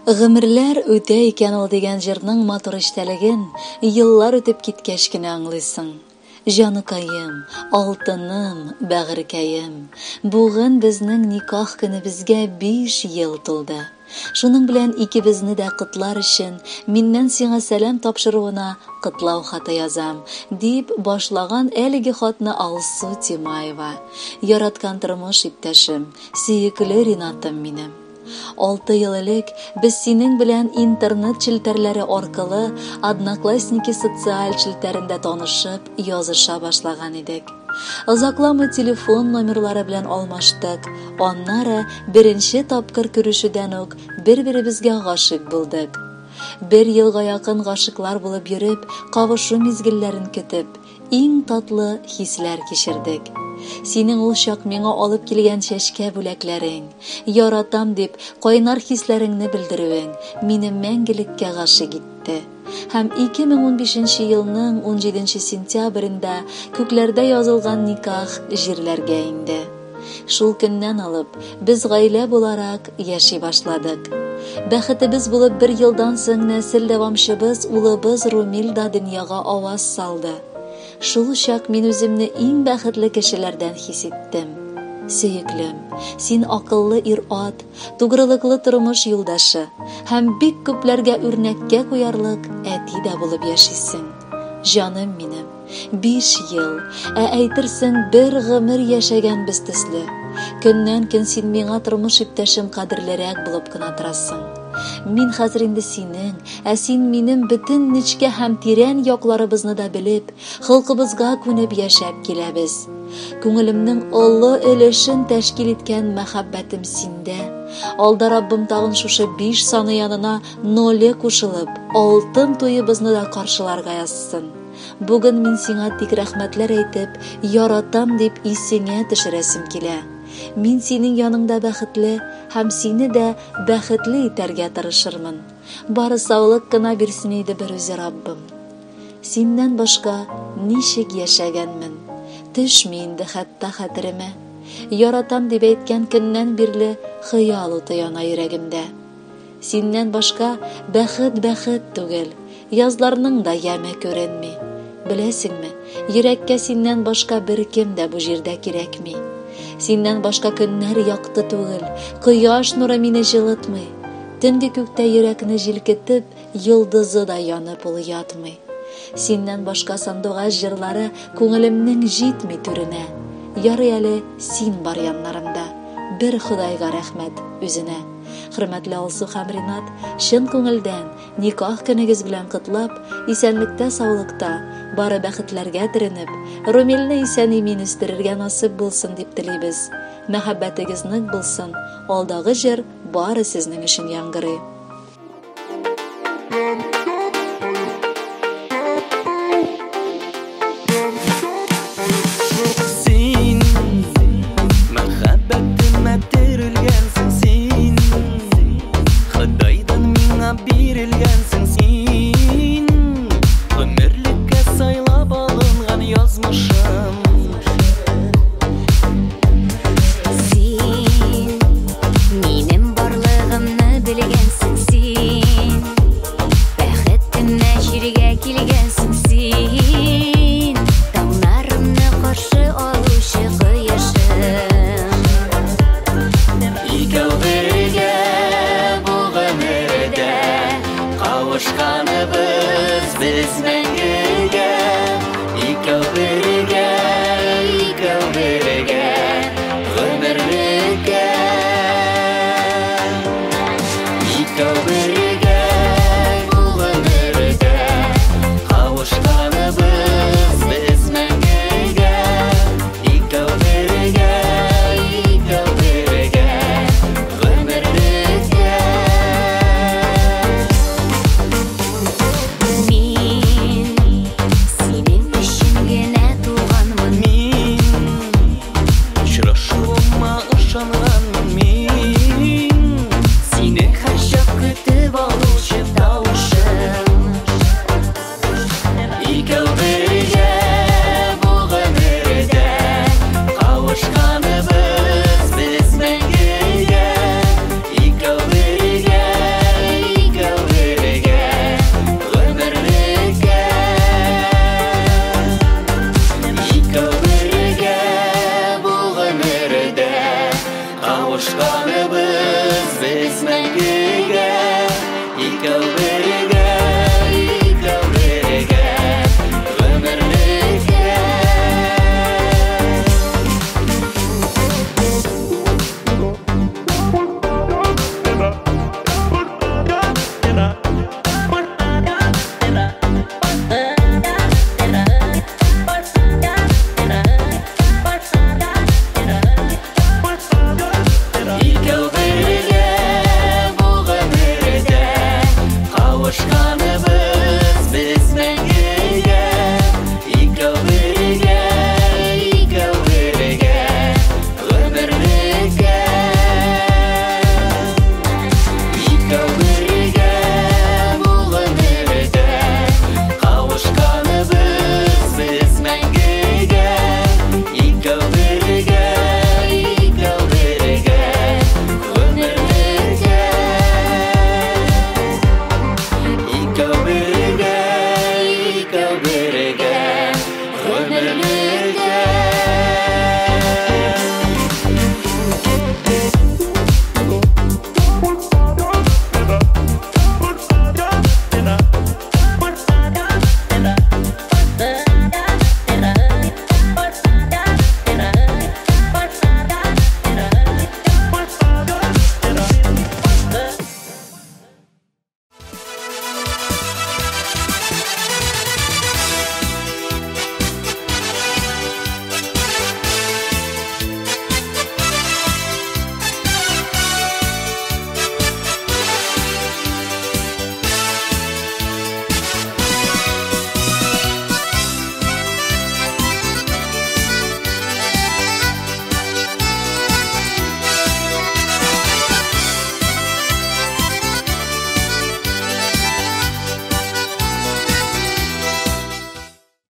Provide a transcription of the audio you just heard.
Гомерләр үтә икән ул дигән җырның матур эчтәлеген еллар үтеп киткәч кенә аңлыйсың. Җаныкаем, алтыным, бәгырькәем, бүген безнең никах көнебезгә 5 ел тулды. Шуның белән икебезне дә котлар өчен миннән сиңа сәлам тапшыруына котлау хаты язам, дип башлаган әлеге хатны Алсу Тимаева. Яраткан тормыш иптәшем, сөекле Ринатым минем. 6 ел элек без синең белән интернет челтәрләре аркылы Одноклассники социаль челтәрендә танышып, языша башлаган идек. Озакламый телефон номерлары белән алмаштык. Аннары беренче тапкыр күрешүдән үк бер-беребезгә гашыйк булдык. Бер елга якын гашыйклар булып йөреп, кавышу мизгелләрен көтеп, иң татлы хисләр кичердек. Синең ул чак миңа алып килгән чәчкә бүләкләрең, яратам дип, кайнар хисләреңне белдерүең мине мәңгелеккә гашыйк итте. Һәм 2015 елның 17 сентябрендә күкләрдә язылган никах җирләргә инде. Шул көннән алып, без гаилә буларак яши башладык. Бәхетебез булып бер елдан соң нәсел дәвамчыбыз улыбыз Румил да дөньяга аваз салды. Шул чак мин үземне иң бәхетле кешеләрдән хис иттем. Сөеклем, син акыллы ир-ат, тугрылыклы тормыш юлдашы һәм бик күпләргә үрнәккә куярлык әти дә булып яшисең. Җаным минем, 5 ел, ә әйтерсең бер гомер яшәгәнбез төсле. Көннән-көн син миңа тормыш иптәшем кадерлерәк булып кына торасың. Мин хәзер инде синең, ә син минем бөтен нечкә һәм тирән якларыбызны да белеп, холкыбызга күнеп яшәп киләбез. Күңелемнең олы өлешен тәшкил иткән мәхәббәтем синдә. Алда Раббым тагын шушы 5 саны янына ноле кушылып, алтын туебызны да каршыларга язсын. Бүген мин сиңа тик рәхмәтләр әйтеп, яратам дип исеңә төшерәсем килә. Мин синең яныңда бәхетле һәм сине дә бәхетле итәргә тырышырмын. Бары саулык кына бирсен иде бер үзе Раббым. Синнән башка ничек яшәгәнмен, төшми инде хәтта хәтеремә. Яратам дип әйткән көннән бирле хыял уты яна йөрәгемдә. Синнән башка бәхет бәхет түгел, язларның да яме күренми. Беләсеңме, йөрәккә синнән башка беркем дә бу җирдә кирәкми. Синнән башка көннәр якты түгел, кояш нуры мине җылытмый. Төнге күктә йөрәкне җилкетеп, йолдызы да янып ул ятмый. Синнән башка сандугач җырлары күңелемнең җитми түренә. Ярый әле син бар яннарымда. Бер Ходайга рәхмәт үзенә. Хөрмәтле Алсу һәм Ринат, чын күңелдән никах көнегез белән котлап, исәнлектә, саулыкта, бары бәхетләргә төренеп, Румилне исән-имин үстерергә насыйп булсын дип телибез. Мәхәббәтегез нык булсын, алдагы җыр бары сезнең өчен яңгырый. Син мәхәббәтемә терелгәнсең син, Ходайдан миңа бирелгәнсең син, гомерлеккә сайлап алынган язмышым. Син минем барлыгымны белгәнсең син, бәхетемә җиргә килгәнсең син, таңнарымны каршы алучы кояшым. Икәү бергә бу гомердә кавышканыбыз без мәңгегә. Икәү бергә, икәү бергә гомерлеккә. Икәү бергә бу гомердә кавышканыбыз без мәңгегә. Икәү бергә, икәү бергә гомерлеккә. Мин синең өчен генә туганмын. Мин очрашуыма ышанганмын мин, сине һәрчак көтеп алучы тавышым. Икәү бергә бу гомердә кавышканыбыз без мәңгегә. Икәү бергә, Кушкан.